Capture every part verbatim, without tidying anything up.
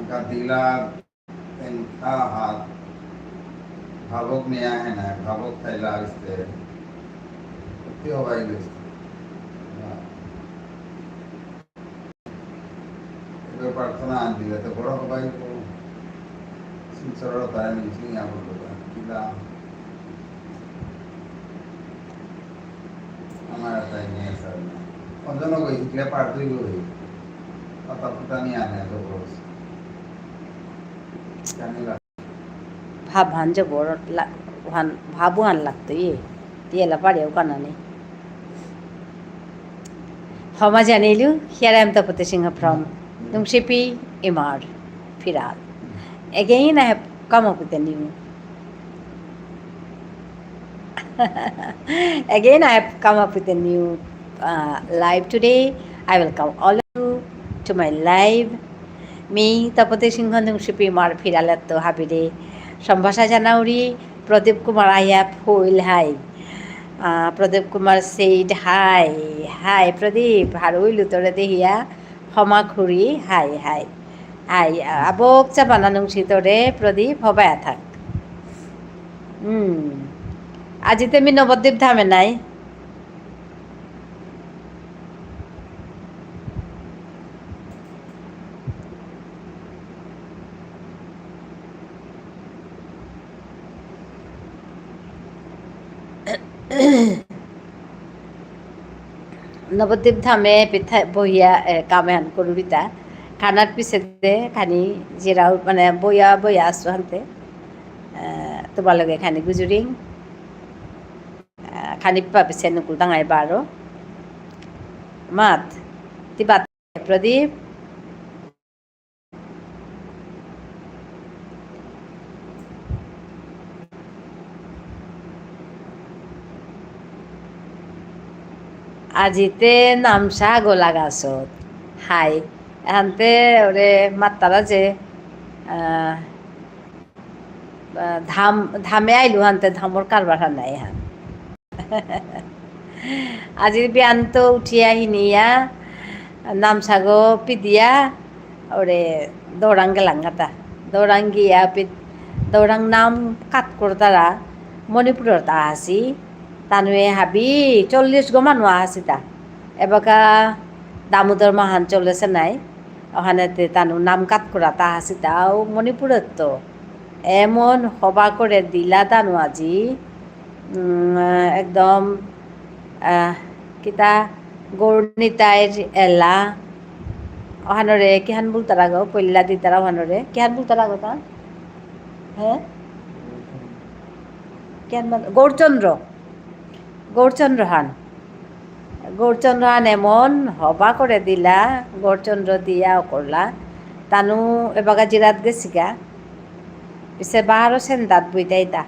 কাদিলা, তেনকা হাত, ভাবক নিয়া আহে না, ভাবক থাইলা আসতে, সত্যি হবাই গেছে। এবার প্রার্থনা আন দিলে তো বড় হবাই তো, শিলচরর তারা মিশিং আবল দিলা। আমার তাই নিয়ে স্যার না। অজন গই হিকলে পার দুই গই। কথা ফুটা নিয়ে আনে তো বড়। জানি লা- ভাব হান যে বড় লা-, হান, ভাবু হান লাগতো ইয়ে। দিয়ে লা পারে ওখানে নেই। হমা জানিলু, here I am Tapati Singha from Nungshipi Imar Phiral. Again, I have come up with a new. Again, I have come up with a new uh, live today. I welcome all of you to my live. মি তপতি সিংহ নুংশিপি ইমার ফিরালেত্ত হাবিরে সম্ভাষা জানাউরি। প্রদীপ কুমার আয়াপ হুইল হাই। আহ, Pradeep Kumar said hi. Hi Pradeep, হারুইলু তোরে দেহিয়া। হমা খুরি, hi hi. Hi, আবক চাপানা নুংশি তোরে প্রদীপ, হবায়া থাক। হুম। আজি তে মি নবদ্বীপ ধামে নাই। নবদ্বীপ ধামে পিঠা বহিয়া, এ, কামে হান করুরিতা। খানার পিছেতে খানি জিরাও, মানে, বইয়া, বইয়া আসু হানতে। এ, তোমার লগে খানি গুজুরিং। এ, খানি পা পিছে নুকুল দাঙাই বারো। মাত, তি বাত, প্রদীপ। আজিতে নামসা গোলাগাছত। হাই। এহানতে ওরে মাত্তারা যে, আহ, আহ, ধাম, ধামে আইলু হানতে ধামর কারবার হান নাই হান। আজি বিয়ান্ত উঠিয়া হিনিয়া, নামসাগো পিদিয়া, ওরে দৌরাং গেলাঙ্গাতা। দৌরাং গিয়া পি-, দৌরাং নাম কাত করতারা, মণিপুরর তা আসি, তানুয়ে হাবি চল্লিশ গো মানু আসি তা। এবাকা দামোদর মাহান চলেছে নাই, ওখানেতে তানু নাম কাত করা তা আসি তাও মণিপুরর তো। এমন হবা করে দিলা তানু আজি, উম, একদম, আহ, কিতা গৌরনিতাইর এলা, ওহানরে কিহান বুলতারা গো, পল্লা দিতারা ওহানরে, কিহান বুলতারা গো তা? হ্যাঁ? কিহান বুল-, গৌরচন্দ্র। গৌরচন্দ্র হান। গৌরচন্দ্র হান এমন হবা করে দিলা, গৌরচন্দ্র দিয়া করলা। তানু এবাকা জিরাত গেছিগা। পিছে বারো সেন্দাত বইতাইতা।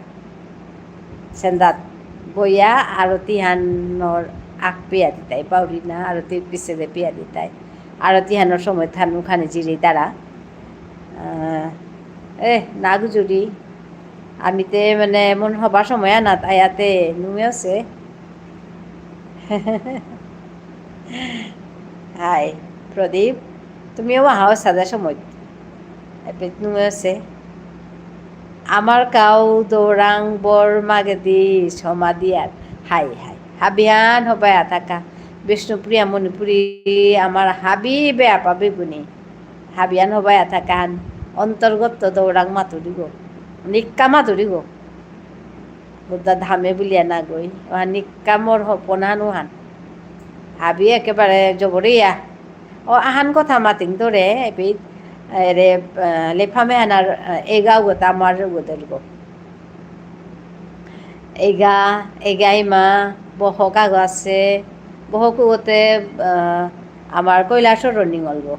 সেন্দাত বইয়া আরতি হানর আগ পিয়া দিতাই, পাউরি না, আরতি পিছে দে পিয়া দিতাই। আরতি হানর সময় থানু খানি জিরি তারা। আহ, এ, না গুজুরি। আমি তে মানে মন হবার সময় আনাত আয়াতে নুয়ে আছে। হাই, প্রদীপ, তুমিও আহাও সাদা সময়। এপেত নুয়ে আছে। আমার কাউ দৌরাং বর মাগেদি সমাধি আর। High, high. হাবিয়ান হবায়া থাকা। বিষ্ণুপ্রিয়া মণিপুরী আমার হাবি বেয়াপা বেগুনি। হাবিয়ান হবায়া থাকান অন্তর্গত দৌরাং মাতুরিগো। নিক্কা মাতুরিগো। বুদ্ধা ধামে বুলিয়া না গই। ওহান নিক্কা মোর হপন হান ওহান। হাবি একেবারে জবরিয়া। ও আহান কথা মাতিং তোরে, এপি, এরে, আহ, লেফামে আনার, আহ, এগাও গো তা আমার গো দলগো। এগা, এগাইমা, বহক আগো আছে, বহক উগতে, আহ, আমার কৈলাসহর নিঙলগো।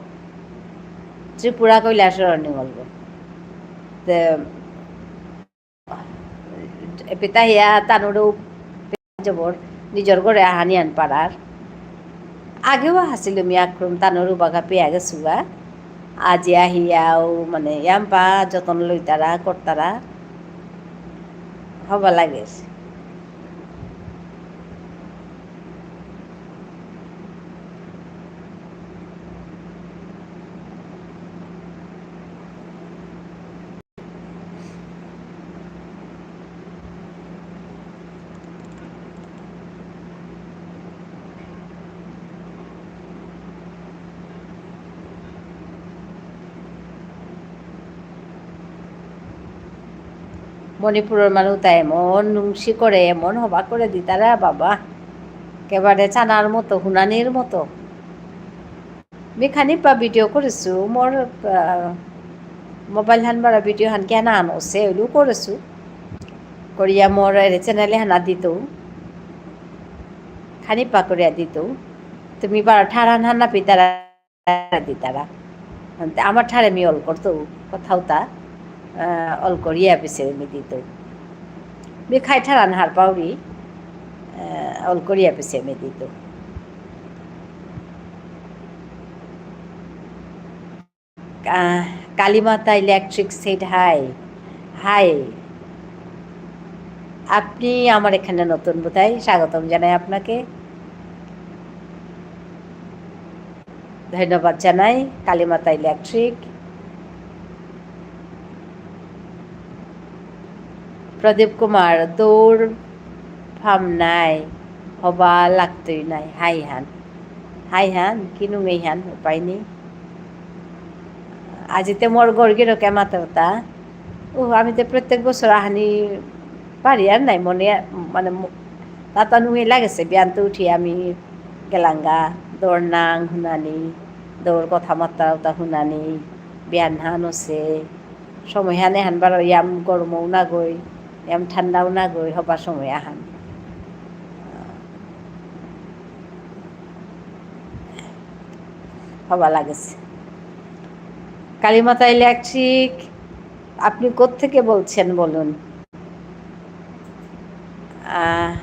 ত্রিপুরা কৈলাসহর নিঙলগো। তে, এপিতা হিয়া তানুরও জবর, নিজর ঘরে আহানিয়ান পারার। আগেও আহাসিল মি আক্রম তানুরও বাগা পেয়া গেসুগা। আজি আহিয়াও মানে ইয়াম্পা যতন লইতারা, করতারা। হবা লাগে। মণিপুরর মানুতা এমন নুংসি করে, এমন হবা করে দিতারা বাবা, একেবারে চানার মতো, হুনানির মতো। মি খানিপা video করেসু, মোর, আহ, mobile হান বারো video হান কেনা আন অসে, ওইলু করেসু। করিয়া মোর এরে channel এহানাত দিতৌ। খানিপা করিয়া দিতৌ। তুমি বারো ঠারহান হান না পিতারা দিতারা। আনতে আমার ঠারে মি all করতৌ, কথাউতা, আহ, all করিয়া পিছে মি দিতৌ। মি খাই ঠারহান হারপাউরি, আহ, all করিয়া পিছে মি দিতৌ। আহ, Kalimata Electric said hi. Hi. আপনি আমার এখানে নতুন বোধহয়, স্বাগতম জানাই আপনাকে। ধন্যবাদ জানাই কালীমাতা Electric। প্রদীপ কুমার, দৌড় ফাম নাই, হবা লাগতই নাই, হাই হান। হাই হান, কিনুঙেই হান, উপায় নেই। আজিতে মোর গর্গিরকে মাতরতা, ও, আমি তো প্রত্যেক বছর আহানি পারি আর নাই, মনে, মানে, ম-, তাতা নুঙেই লাগেসে, বিয়ান্ত উঠি আমি গেলাঙ্গা, দৌড় নাং হুনানি, দৌড় কথাবার্তা উতা হুনানি, বিয়ান হান অসে, সময় হান এহান বারো ইয়াম গরমও নাগই, ইয়াম ঠান্ডাও নাগই, হবা সময় আহান। হবা লাগেসে। কালীমাতা Electric, আপনি কোত্থেকে বলছেন বলুন? আহ,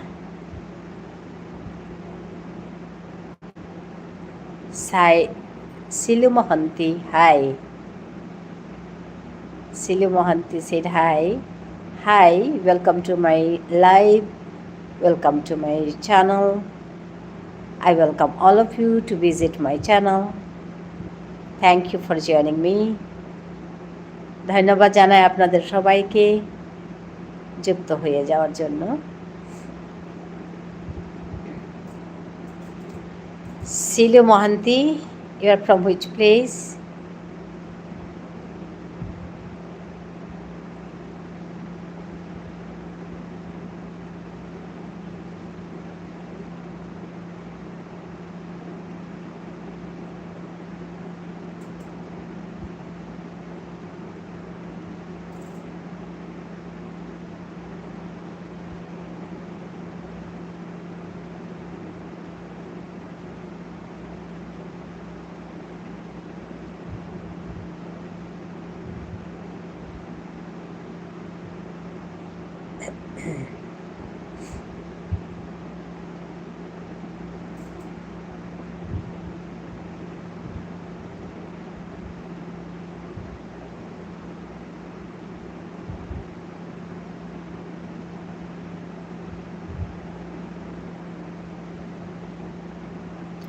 সাই-, সিলু Mohanty, hi. Silu Mohanty said hi. Hi, welcome to my live. Welcome to my channel. I welcome all of you to visit my channel. Thank you for joining me. ধন্যবাদ জানাই আপনাদের সবাইকে যুক্ত হয়ে যাওয়ার জন্য। Silu Mohanty, you are from which place?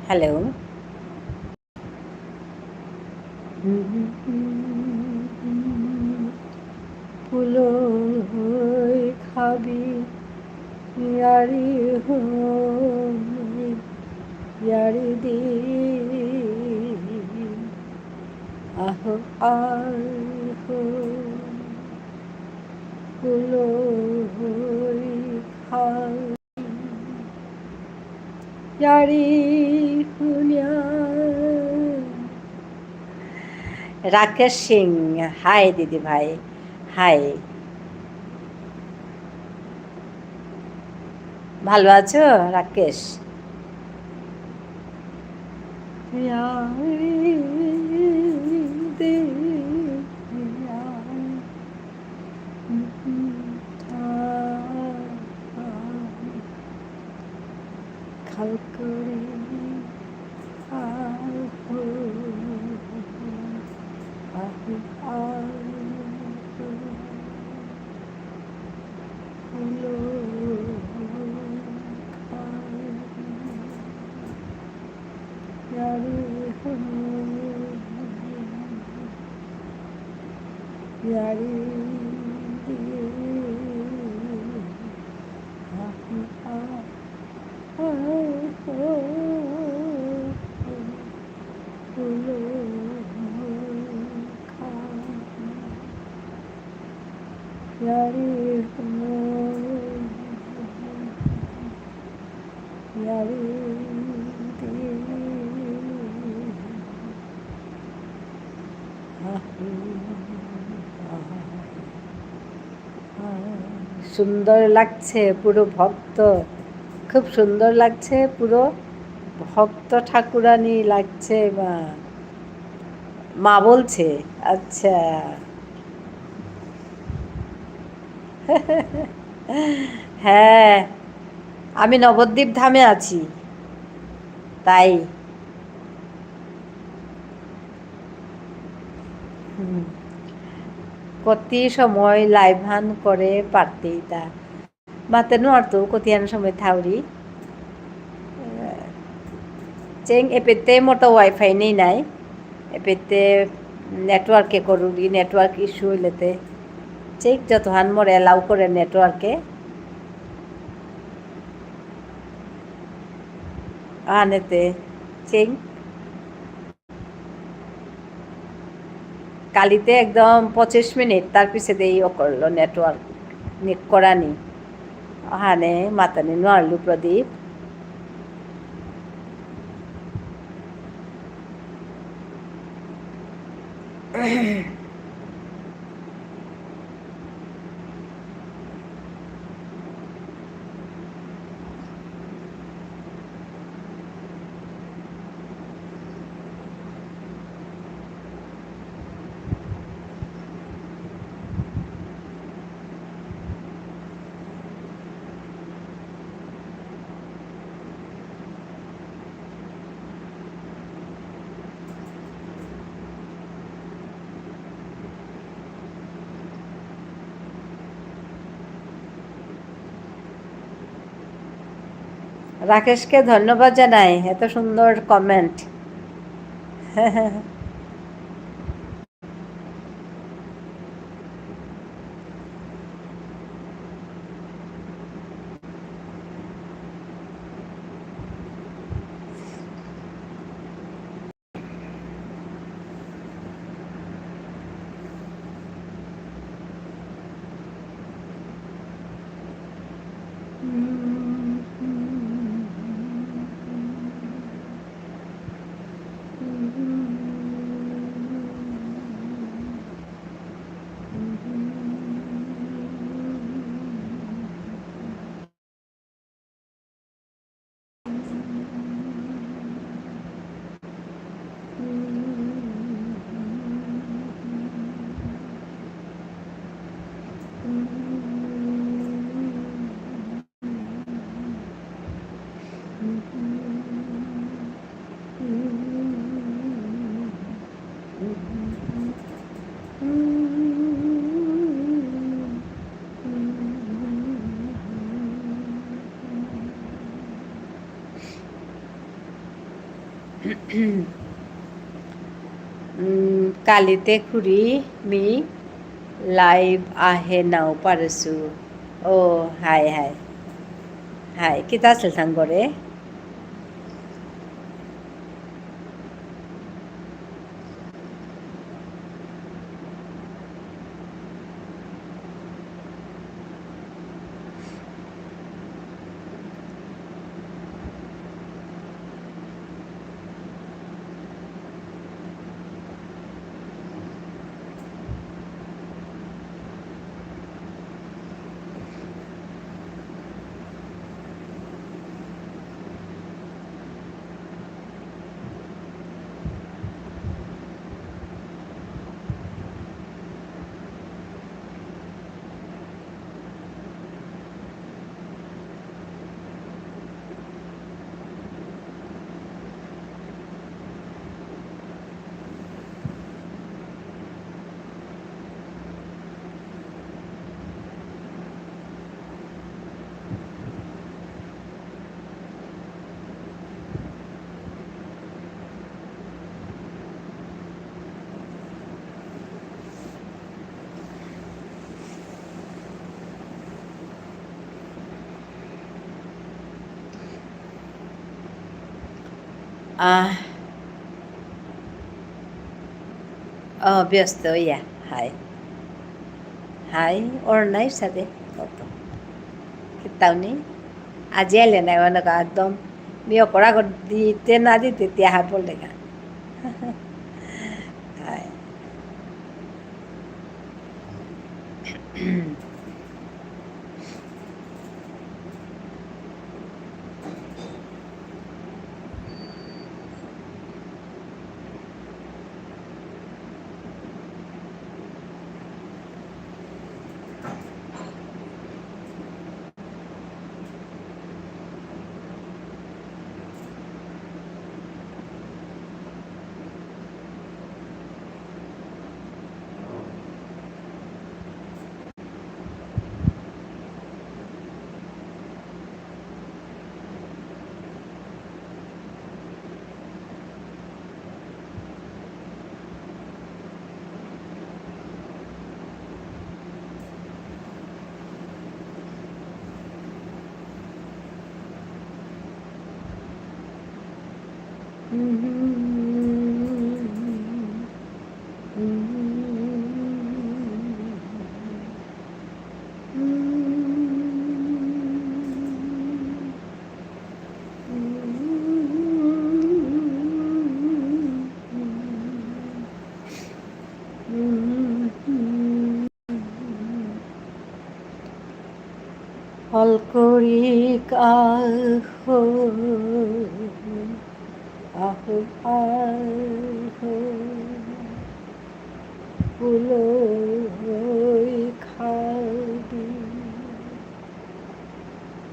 Hello. পুলই খাবি, ইয়ারি হই, ইয়ারি দিন। আহ, আহ, পুলই খাবি। ইয়ারি হুনিয়া। রাকেশ সিং, hi দিদি ভাই, hi। ভালো আছো রাকেশ? ইয়ারি দিন। খাল করে আহো, আহো, আহো। সুন্দর লাগছে পুরো ভক্ত, খুব সুন্দর লাগছে, পুরো ভক্ত ঠাকুরানী লাগছে মা। মা বলছে, আচ্ছা। হ্যাঁ, আমি নবদ্বীপ ধামে আছি, তাই। হুম। কতি সময় live হান করে পারতেই তা। মাতে নুয়ারতু কতিয়ান সময় থাউরি। চেং এপেতে মোর তো Wi-Fi নেই নাই। এপেতে network এ করুরি, network issue হইলেতে। চেক যতহান মোর allow করে network এ। আনেতে চেং। কালিতে একদম পঁচিশ মিনিট, তার পিছে দেই ও করলো network, নিক করানি। অহানে মাতানি নুয়ারলু প্রদীপ। রাকেশকে ধন্যবাদ জানাই, এত সুন্দর comment। উম, কালিতে খুরি মি live আহে নাও পারসু। ও, হাই, হাই। হাই, কিতা আছিল থাং করে? আহ, অ, ব্যস্ত, ইয়া, হাই। হাই, অর নাই সাথে কত। কিতাও নেই। আজি আইলে নাই, অনেক একদম। মি অকরা কর দিতে না দিতে, তিয়া হাত বললে গা। হাই। হল করিক আহো, আহো, আহো, পুলই খাবি,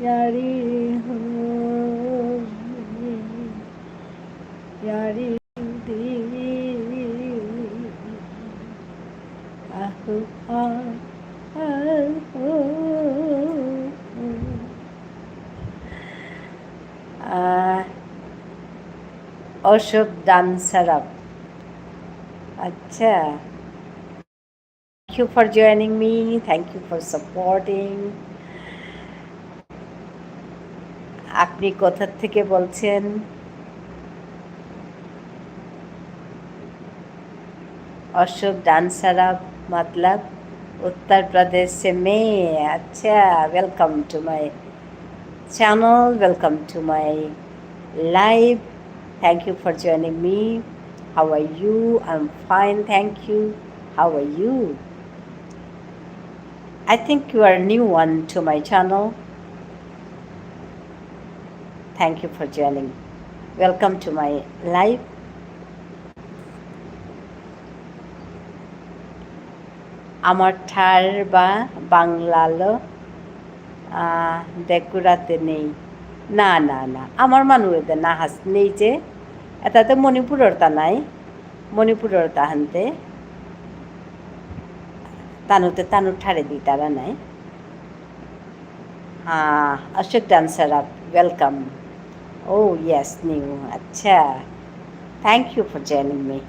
ইয়ারি হো, ইয়ারি দি, আহো, আহো। আহ, অশোক ডান্সারাপ। আচ্ছা। Thank you for joining me. Thank you for supporting. আপনি কোথা থেকে বলছেন? অশোক ডান্সারাপ, মতলব উত্তর প্রদেশ সে মে। আচ্ছা, welcome to my channel, welcome to my live. Thank you for joining me. How are you? I'm fine, thank you. How are you? I think you are new one to my channel. Thank you for joining. Welcome to my live. আমার ঠার বা বাংলালো, আহ, দেকুরাতে নেই। না, না, না। আমার মানু এদে না হাস-, নেই যে। এটাতে মণিপুরর তা নাই। মণিপুরর তাহান্তে। তানুতে তানু ঠারে দিতারা নাই। হ্যাঁ, অশোক ডান্সারাপ, welcome. Oh, yes, new. আচ্ছা। Thank you for joining me.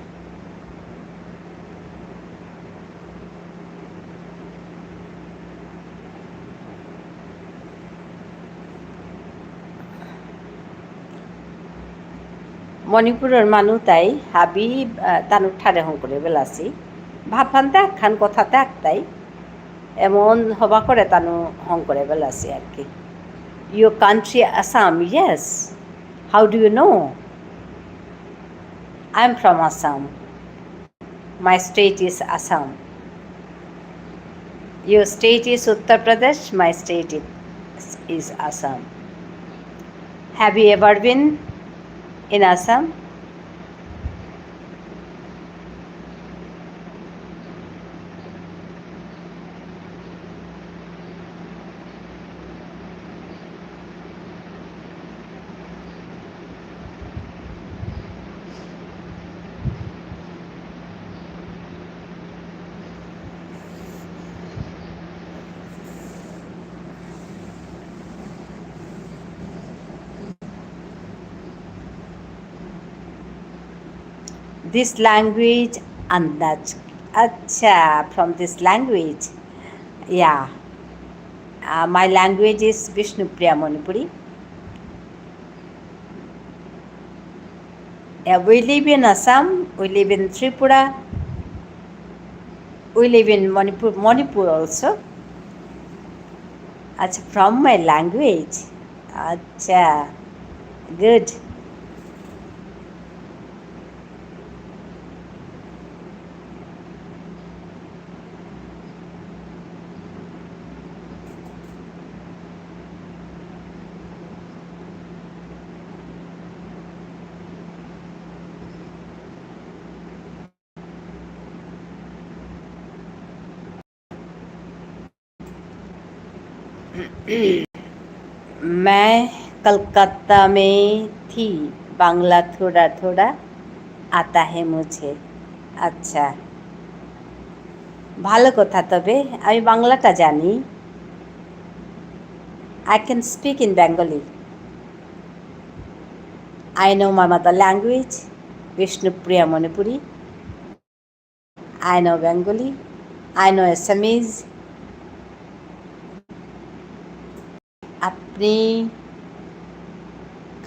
মণিপুরর মানু তাই হাবি, আহ, তানু ঠারে হঙকরে বেলাসি। ভাতহানতে আহান কথাতে আকতাই। এমন হবা করে তানু হঙকরে বেলাসি আর কি। Your country Assam, yes. How do you know? I am from Assam. My state is Assam. Your state is Uttar Pradesh, my state is, is Assam. Have you ever been in Assam? This language, আন্দাজ। আচ্ছা, from this language. Yeah. Uh, my language is Bishnupriya Manipuri. Yeah, we live in Assam, we live in Tripura. We live in Manipur, Manipur also. আচ্ছা, from my language. আচ্ছা, good. मैं कलकत्ता में थी, बांग्ला थोड़ा थोड़ा आता है मुझे। আচ্ছা, ভালো কথা। তবে আমি বাংলাটা জানি। I can speak in Bengali. I know my mother language, Bishnupriya Manipuri. I know Bengali. I know Assamese. আপনি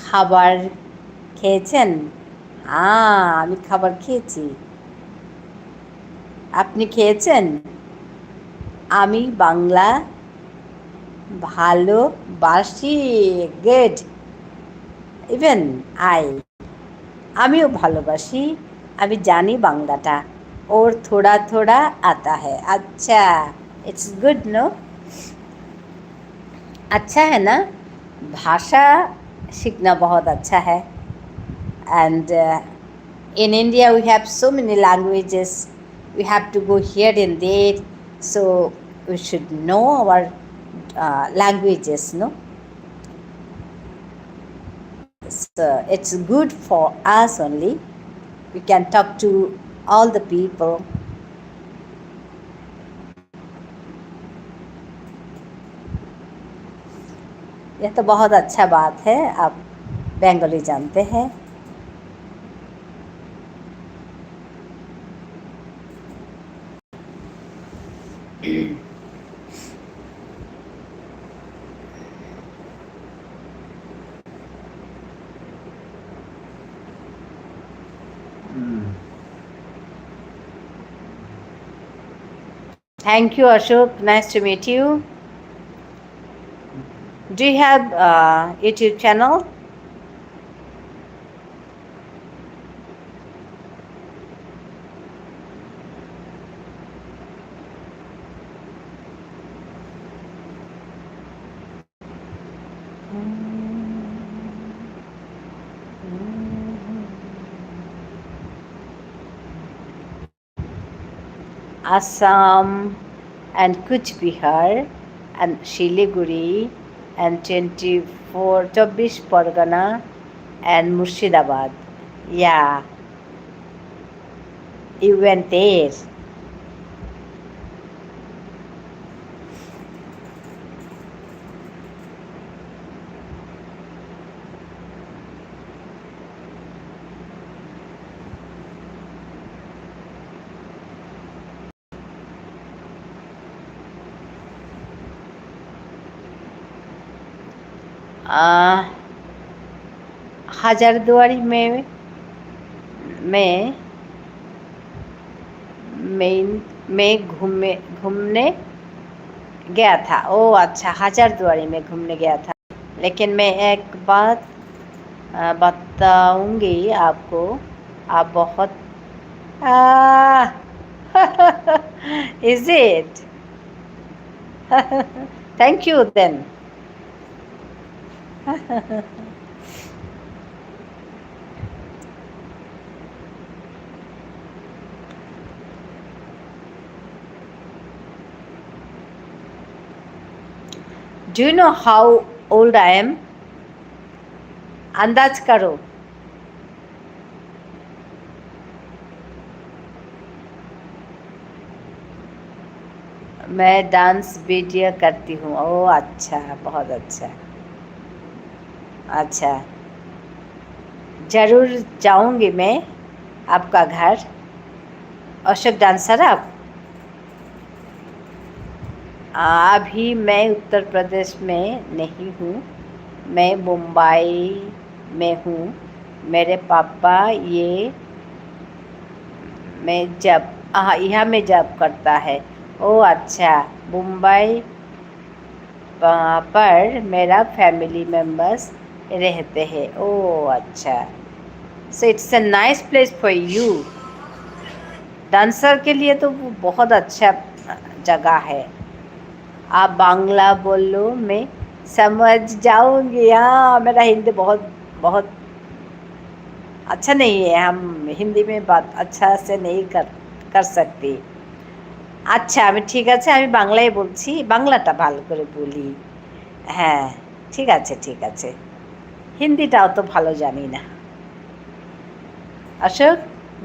খাবার খেয়েছেন? হ্যাঁ, আমি খাবার খেয়েছি। আপনি খেয়েছেন? আমি বাংলা ভালোবাসি। Good. Even I. আমিও ভালোবাসি। আমি জানি বাংলাটা। और थोड़ा थोड़ा आता है। আচ্ছা, it's good, no? अच्छा है ना? भाषा सीखना बहुत अच्छा है। And, uh, in India, we have so many languages. We have to go here and there. So we should know our, uh, languages, no? So it's good for us only. We can talk to all the people. यह तो बहुत अच्छा बात है, आप बंगाली जानते हैं। Thank you, Ashok. Nice to meet you. Do you have a YouTube channel? Assam and Kuch Bihar and Siliguri and twenty-four, চব্বিশ Pargana and Murshidabad. Yeah. You went there. आ, हजारदुआरी में, में, में, में घूमे, घूमने गया था। ओ अच्छा, हजारदुआरी में घूमने गया था। लेकिन मैं एक बात, अ, बताऊंगी आपको, आप बहुत, आ, is it? Thank you then. Do you know how old I am? अंदाज करो। मैं dance video करती हूँ। ओ अच्छा, बहुत अच्छा। अच्छा, जरूर जाऊंगी मैं आपका घर। अशोक dancer आप? आ, अभी मैं उत्तर प्रदेश में नहीं हूँ, मैं मुंबई में हूँ। मेरे पापा ये मैं जब हाँ, यहाँ में जॉब करता है। ओ अच्छा, मुंबई, प-, पर मेरा फैमिली मेंबर्स रहते हैं। ओ अच्छा, so it's a nice place for you। Dancer के लिए तो वो बहुत अच्छा जगह है। आप बांग्ला बोलो, मैं समझ जाऊंगी। हाँ, मेरा हिंदी बहुत, बहुत अच्छा नहीं है, हम हिंदी में बात अच्छा से नहीं कर, कर सकती। আচ্ছা, আমি ঠিক আছে, আমি বাংলায় বলছি, বাংলাটা ভালো করে বলি। হ্যাঁ, ঠিক আছে, ঠিক আছে। হিন্দিটা অত ভালো জানি না। অশোক,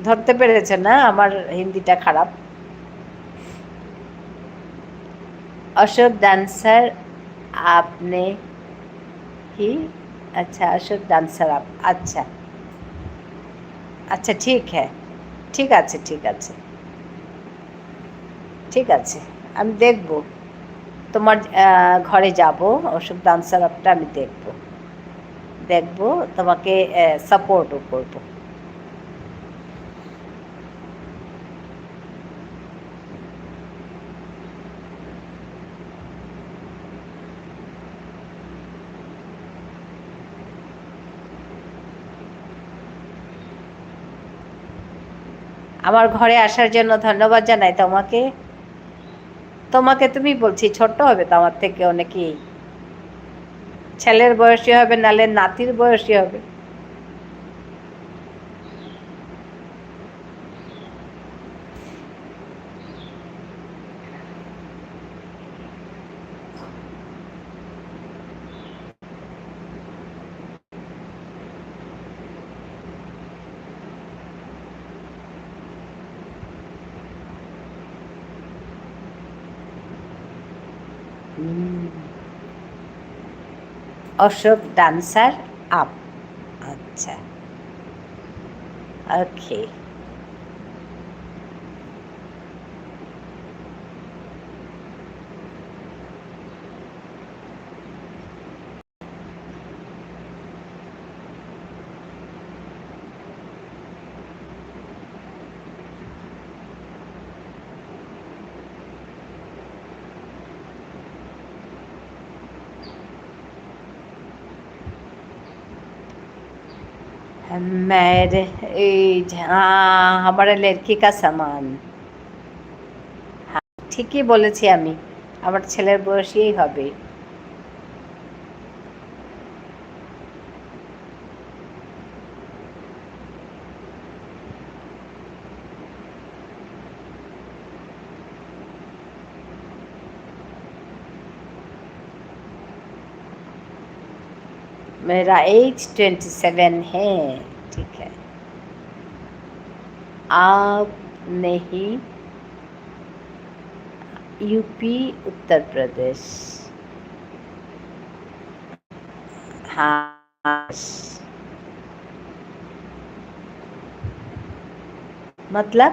ধরতে পেরেছে না আমার হিন্দিটা খারাপ? অশোক ডান্সার, আপনি কি? আচ্ছা, অশোক ডান্সার আপ-, আচ্ছা। আচ্ছা, ঠিক হ্যাঁ। ঠিক আছে, ঠিক আছে। ঠিক আছে, আমি দেখব। তোমার, আহ, ঘরে যাব, অশোক ডান্সার আপটা আমি দেখব। দেখব, তোমাকে, আহ, সাপোর্টও করব। আমার ঘরে আসার জন্য ধন্যবাদ জানাই তোমাকে। তোমাকে তুমি বলছি, ছোট্ট হবে তো আমার থেকে অনেকেই। ছেলের বয়সী হবে, নালে নাতির বয়সী হবে। হুম। অশোক ডান্সার আপ। আচ্ছা। ওকে। মেরে এই যে, আহ, আমার লড়কি কা সমান। হ্যাঁ, ঠিকই বলেছি আমি, আমার ছেলের বয়সীই হবে। मेरा एज ट्वेंटी सेवन है। ठीक है, आप नहीं, यूपी, उत्तर प्रदेश। हाँ। मतलब?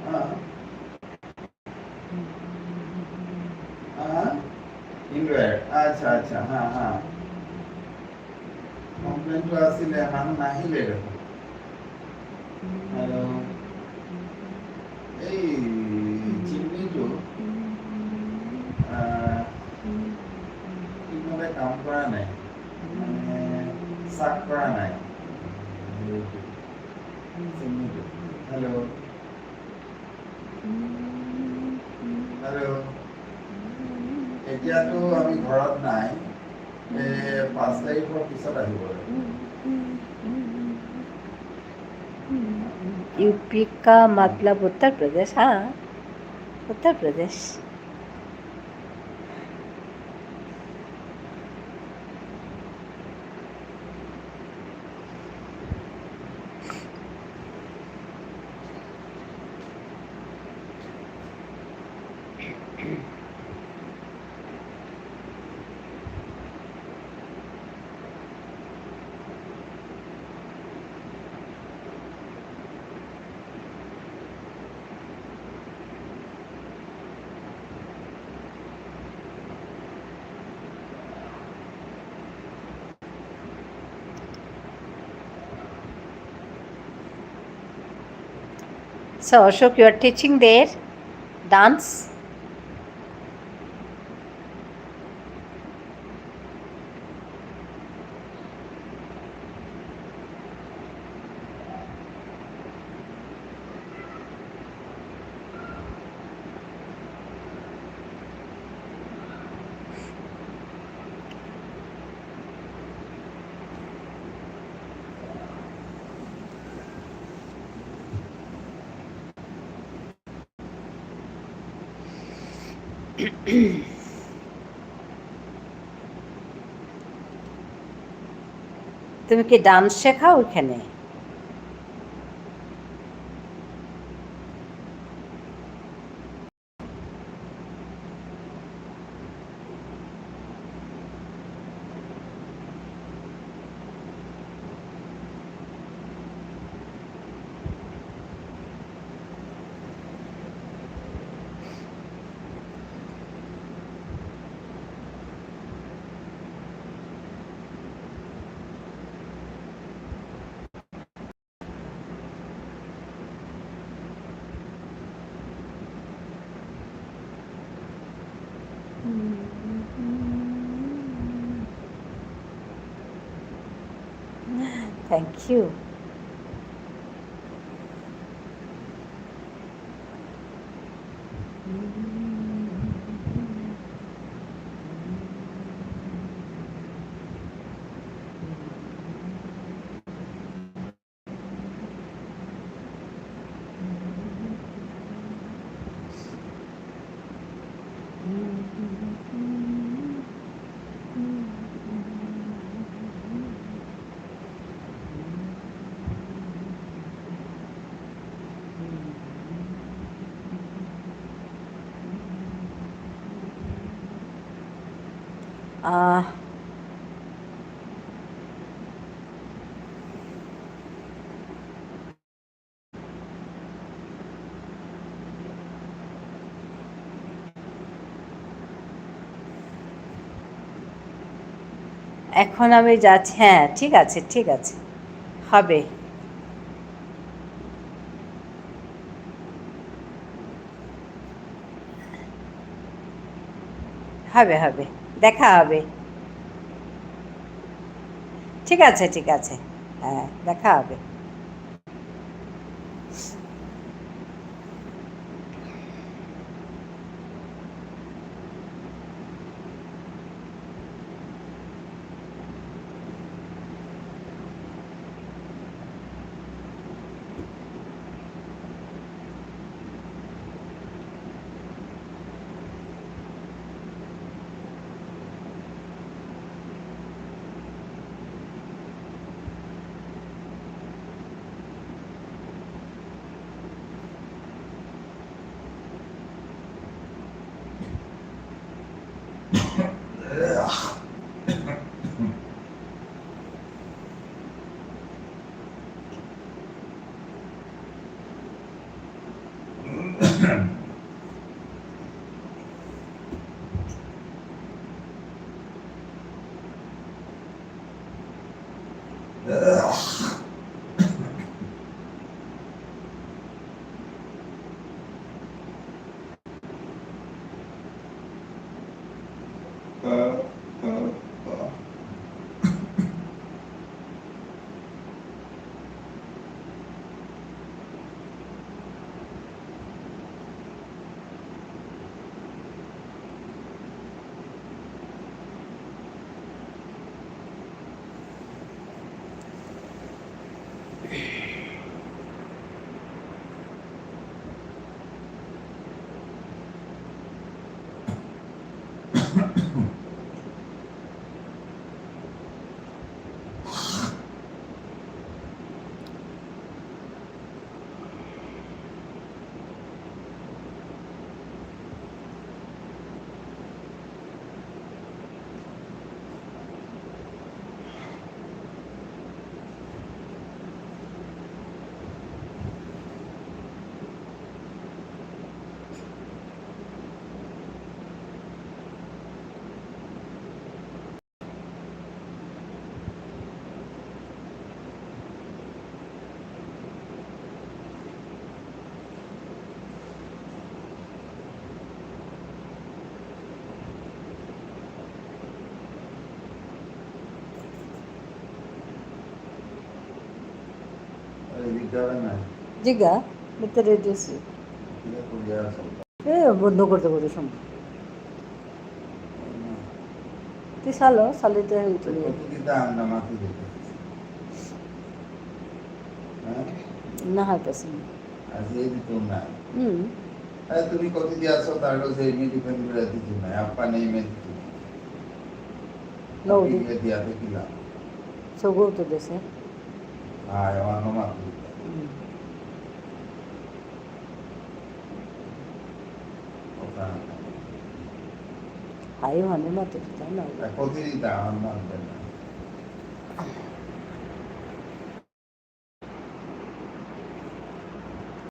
হ্যাঁ। হ্যাঁ? ইনভাইট। আচ্ছা, আচ্ছা, হ্যাঁ, হ্যাঁ। কমপ্লেইনটো আছিলে, মানুহ নাহিলে দেখোন। হেল্ল'। এই চিমনিটো, আহ, ঠিকমতে কাম কৰা নাই। মানে, চাক কৰা নাই। চিমনিটো। হেল্ল'। হেল্ল'। এতিয়াতো আমি ঘৰত নাই। এ, পাঁচ তাৰিখৰ পিছত আহিব লাগিব। यूपी का मतलब उत्तर प्रदेश, हाँ, उत्तर Pradesh. So, Ashok, you are teaching there dance? তুমি কি ডান্স শেখাও এখানে? Thank you. আহ, এখন আমি যাচ্ছি। হ্যাঁ, ঠিক আছে, ঠিক আছে, হবে। হবে, হবে, দেখা হবে। ঠিক আছে, ঠিক আছে, হ্যাঁ, দেখা হবে। জিগা, ভিতরে দিয়েছি। এ, বন্ধ করতে করে সম্ভব। তুই চালো, চালিতে হইতো। কত দিতা আন্দা মাতি দিতে? হ্যাঁ? না হয় পেছনে। আজ এই দিত না। হুম। আরে তুমি কত দিয়া আছো, তার কাছে এমনি ডিপেন্ড করে দিত না। আপা নেই, মে দিত না। লও আপনি দি। ইয়ে দিয়া দেখিলা। সগো তো দেশে। হ্যাঁ, আমার মামা তো। হুম। ওখানে। হাই মানে মাত্র দিতা না। আর কত দিতা আমার মানবে না।